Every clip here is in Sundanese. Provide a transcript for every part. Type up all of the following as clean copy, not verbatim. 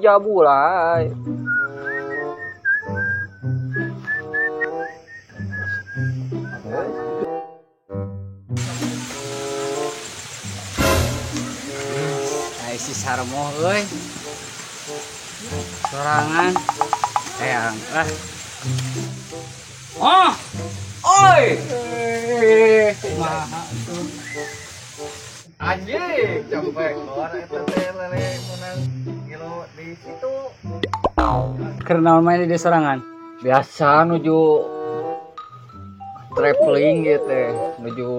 Jabulai. Ai si Sarmo euy. Sorangan. Eyang ah. Oh. Oi. Kumaha tuh. Anjing, capek keluar eta teh lele menang kilo di situ. Karena main di sorangan. Biasa nuju traveling gitu, nuju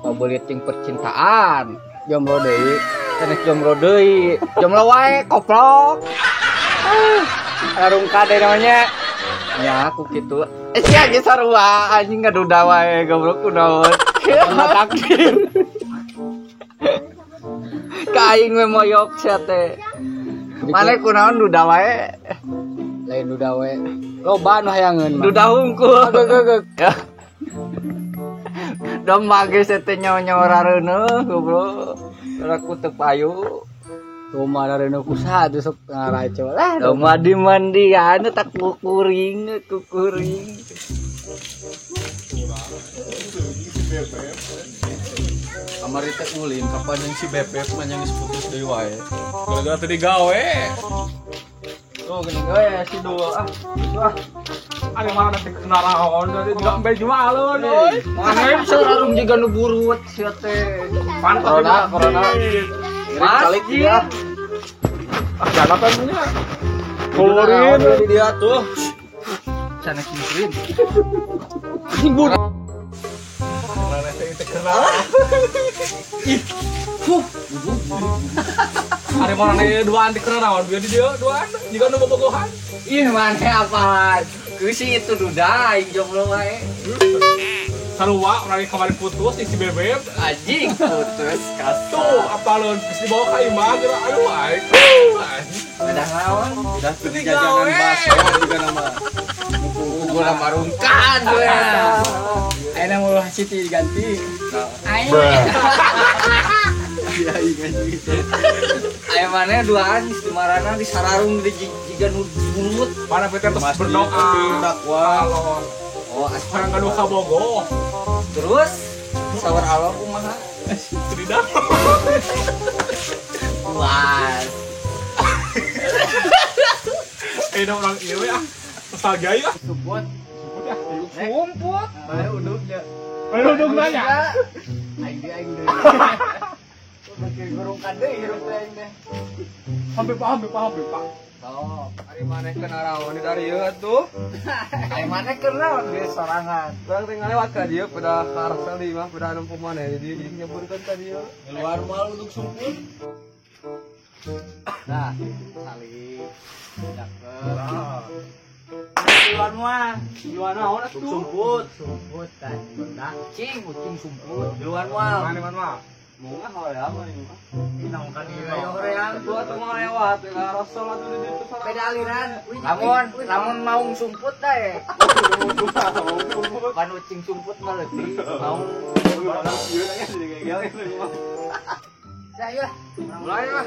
pabeuliting percintaan. Jomblo deui, sanes jomblo deui. Jomblo wae koplok. Larung kade namanya. Ya aku gitu. Sia ge sarua anjing ngaduda wae goblok kunaon. Takdir. Ka aing we moyok sia teh. Mane kunaon duda wae? Lain duda wae. Loba nu hayangeun mah. Duda hungkul. Ya. Domba ge sia teh nyawa-nyawa rareuneuh goblok. Aku teu payu. Domba rareuneuh kusaha tuh sok ngaraco lah. Domba di mandian tak kukuring, kukuring. Kamari teh ulin kapan yang si Bebek mah yang geus putus deui wae. Gara-gara tadi gawe. Tuh geuning we si dua ah. Itu ah. Ane mana teh kenaraon tadi juga embe jualun euy. Mana bisa rarung jiga nu burut sia teh. Pantes corona corona. Kali dia. Ah jalan kan punya. Kurin di dia tuh. Sanes murid. Anjing burut. Ih, huh. Are mana duaan di naon biar di dia duaan jika nu bobogohan. Ih, maneh apaan? Kusi itu duda aing jomblo wae. Sarua urang kemarin putus si Bebek anjing putus kasar. Tuh apaleun geus dibawa ka imah geura aduh aing. Udah naon? Udah tuh jajanan bakso juga nama. Gua marungkan we. Ayeuna mau Siti diganti. Aing. Iya aing anjing. Aya maneh duaan geus dimarana di sararung di jiga nu mulut. Mana teh terus berdoa. Dakwa. Oh, asal gaduh kabogoh. Terus sawar Allah kumaha? Tidak. Puas. Ayeuna urang ieu we ah. Nostalgia ya. Sumput. Sumput ya. Sumput. Mana uduknya? Mana udukna nya? Aing deui aing deui. Pakai gurungkan deui hirup teh aing teh. Hampir paham, hampir pak. Oh, ari maneh keur naraon di dari ieu atuh. Ari maneh keur naon di sorangan. Urang teh ngalewat ka dieu pada karsel di imah pada nempo maneh jadi nyeburkeun ka dieu. Keluar mal uduk sumput. Nah, salih. Cakep. Luar mah, luar naon atuh? Sumput, sumput kan. Nah, cing, ucing sumput. Luar moal. Mane mah. Bunga hoream mah ini mah. Naon kan ieu hoream. Dua tuh mah lewat ka Rasul atuh di ditu sorangan. Beda aliran. Lamun, lamun maung sumput teh. Pan ucing sumput mah leutik. Maung. Saya lah. Mulai lah.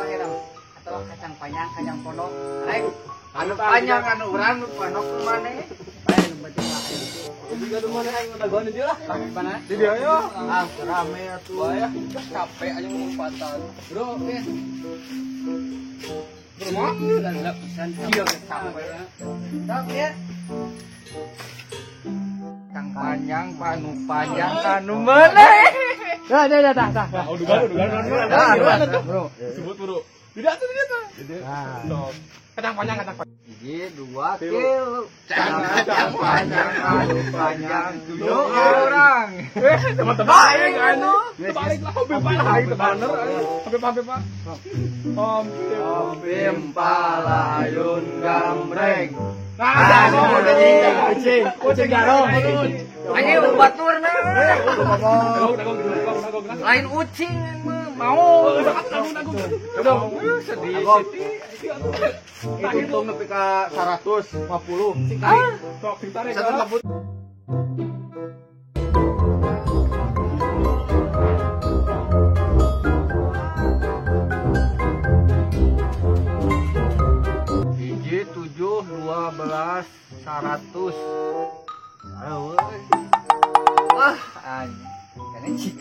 Atau kacang panjang, kacang pondok. Ayo. Anu panjang anu urang nu pondok maneh. Bae nu penting mah aing. Juga nu maneh aing dagoan di dieu lah. Mana? Di dieu yo. Ah, rame atuh. Ya. Capek aja ngumpatan. Bro, oke. Bro, mah? Enggak pisan kieu capek. Sok ya. Kang panjang panu panjang anu maneh. Dah, dah, dah, dah. Oh, duga, duga, duga. Bro. Sebut, bro. Tidak tuh, tidak tuh. Nah. Kacang panjang, kacang panjang. 1, 2, 3. Kacang panjang, anu panjang. Tujuh orang. Sama terbalik, anu. Terbalik lah, hobi pak lah, itu bener. Hobi pak, hobi pak. Hobi palayun gambreng. Nah, kucing, kucing garong. Anjing baturna. Lain ucing mau. Sedih. Itu nepi ka 150. Sok sing tarik. 150. 100. Aduh. Wah, anjing. Kene cik.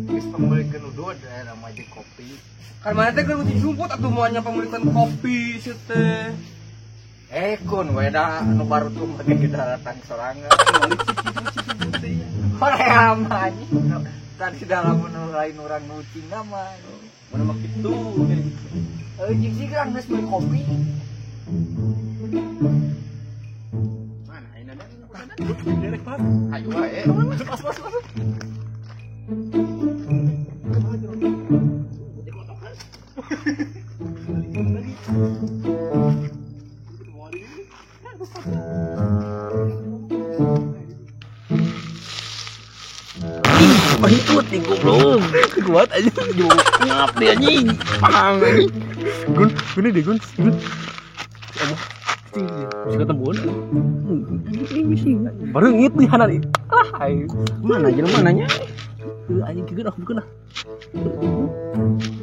Geus pangmeulikeun udud aya nama jeung kopi. Kan mana teh keur disumput atuh moal nya pangmeulikeun kopi sieun teh. Eh kun we da anu baru tuh mah kita datang sorangan. Hoream anjing. Tadi dalam nu lain urang ngucing mah. Mana mah kitu. Jeung sih kan geus beli kopi. Mana ayeuna direk Pak. Ayo wae. Masuk masuk masuk. Pengikut nih goblok. Kuat aja ngap dia anjing. Pang anjing. Gun, gini deh Gun. Gun. Allah. Bisa ketemuan. Baru ngit nih hanan. Ah, aing. Mana jelema nanya? Anjing kieu aku bukan lah.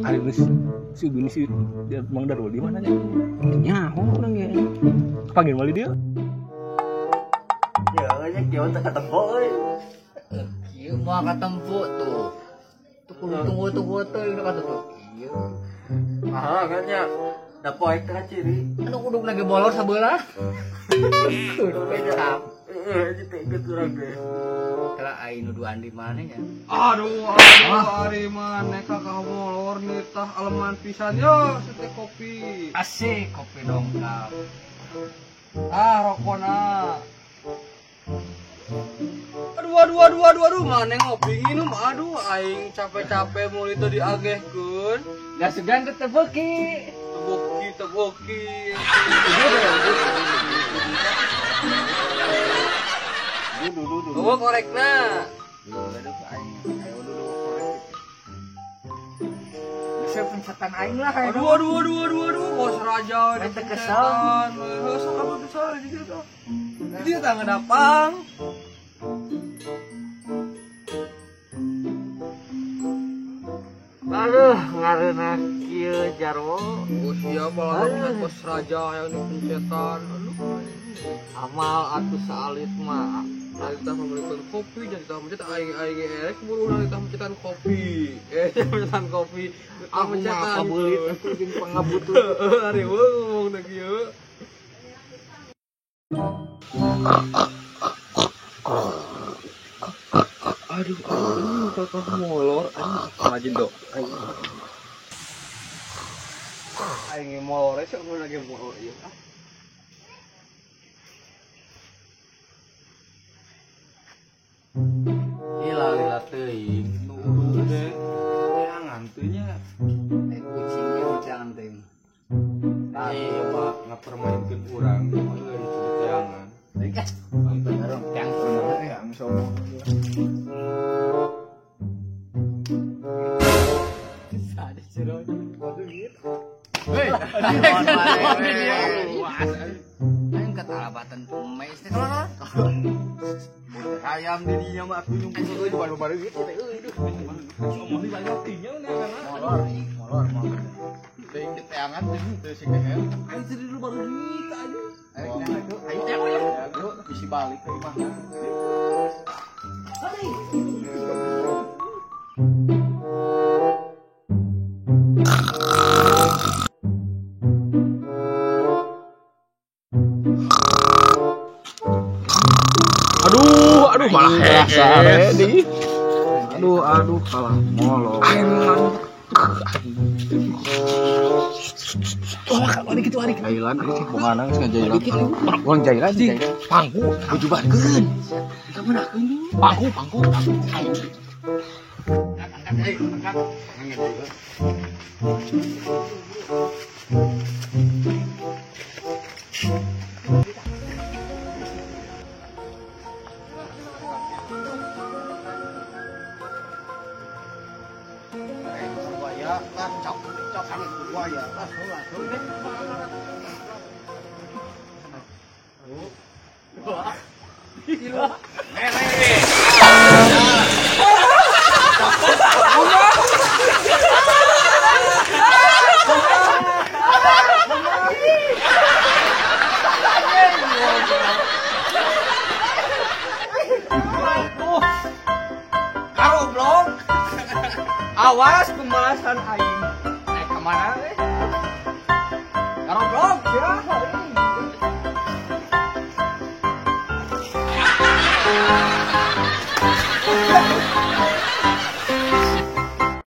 Ari geus si Ubin si dia Mang Darul di mana nya? Nyaho urang ge. Panggil wali dia. Ya, nya kieu teh katempo euy. Kieu moal katempo tuh. Tuh kudu tunggu teh udah kata tuh. Kieu. Ah, kan nya. Da poek teh ciri. Anu kuduk lagi bolor sabelah. Kudu kecap. Heeh, teh geus urang teh. Kala aing nuduh Andi mana nya? Aduh, aduh, ari maneh kakak molor nitah aleman pisan yo, sete kopi. Asik kopi dongkap. Ah, rokona. Aduh, aduh, aduh, aduh, aduh, maneh ngopi nginum, aduh, aing capek-capek meuli teu diagehkeun. Da sugan teu tebeuki. Teboki, teboki. Dudu korekna. Aduh aing, ayo dudu korek. Bisa pencetan aing lah kayak. Aduh aduh aduh aduh aduh, bos raja teh kesel. Heuh sok atuh kesel di dieu teh. Di dieu tah ngedapang. Aduh, ngareunah kieu jarwo. Oh sia malah bos raja yang dipencetan. Aduh. Amal atuh saalit mah. Nalita membelikan kopi, jadi tah mencet aing aing erek buru nalita mencetan kopi. Mencetan kopi. Aku mah kabeulit atuh jeung pangabutuh. Ari ngomong teh kieu. Aduh, aduh, kakak molor anjing rajin do. Aing molor sok lagi molor ieu. Lila-lila teuing nu uduh teh teangan teu nya. Kucingnya teangan teuing. Ieu mah ngapermainkeun urang mah euy di teangan. Bener teang teang somo. Sade jero. Hei, aing katalabatan mes teh. Hayam di dinya mah aku nyumpul euy baru-baru gitu teh euy duh. Omong di banyak tinya molor, molor molor. Teuing di teangan teu sing deher. Aing teh dulu baru duit aja. Ayo ayo ayo bisi balik ke imah. Aduh, aduh malah hees. Aduh, aduh kalah molor. Oh, kalau gitu hari jailan bongana geus ngajailan. Urang jailan pangku bujubarkeun. Pangku, pangku. Angkat, angkat. Awas pembalasan aing. Eh, kemana eh? Garoblok ya.